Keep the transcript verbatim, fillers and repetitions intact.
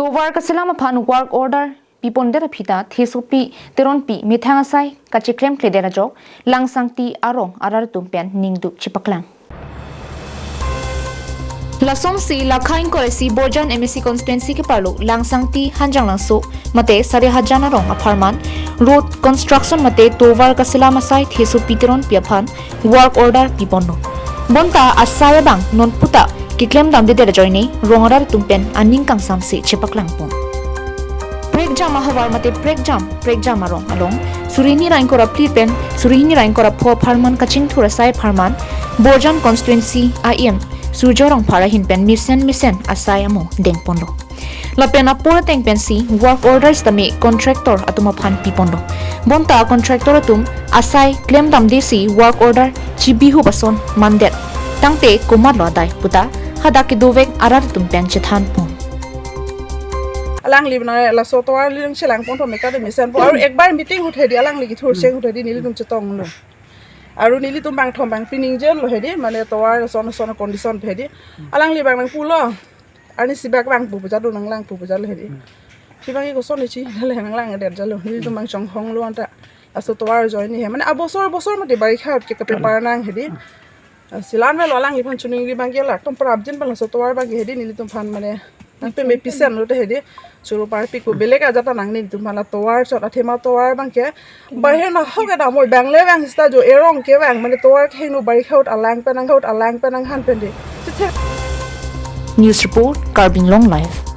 Tovar kaselam aphan work order pipondet aphi ta Thesopi Teronpi methang asai kacheklemkledet ajok Langsangti arong arat atum pen ningduk chepaklang. Lasonsi lakha ingkoi ra isi Borjan M A C constituency keparlo Langsangti Hanjanglangso mate Sarihajan arong apharman road construction mate tovar kaselam asai Thesopi Teronpi aphan work order piponlo. Bonta asai abang non puta keklemdamdedet ajoine rong arat atum pen aning kangsamse chepaklangpon. Prekjam ahavar mate prekjam, prekjam arong along suri hini ra ingkoi ra phli pen suri hini ra ingkoi ra pho apharman kachingthur asai apharman Borjan constituency I M Surjo Rongphar ahin pen mesen mesen asai amo dengponlo. Lapen apor ateng pensi work orders tame contractor atum aphan piponlo. Bonta contractor atum asai klemdamdesi work order chibihup ason mandet. Tangte komatlo adai puta hadak kedovek arat atum pen chethanpon. Alangli bina laso tovar lilang chelangpon thom eka de mesenpo. Aru ekbar meeting ahut hedi alangli kithur cheng ahut hedi nelitum chetonglo. Aru nelitum bangthom bangphli ningjenlo hedi mane tovar son son condition hedi. Alangli bang nangpulo. Arnisi bak bang pu pujalo nanglang pu pujalo hedi. Si bang iko son ichi le nanglang adet jalo. Nelitum bang chonghonglo anta. Laso tovar ajoine he. Mane abosor bosor mate barikha ke kaprepare nang hedi. Silan melo alangliphan chuningri bang ke la tom prapjin bang laso tovar bang ke hedi nelitum aphan mane nangpeme pisenlo te hedi. Choro parpikpo belek ajat ta nang nelitum aphan la tovar chot athema tovar bang ke. Bahir na hok ada mo bang le bang sita jo erong ke bang mane tovar ke heno barikha ahut alang pen nang ahut alang pen nanghan pen de. News report, Karbi Anglong Live.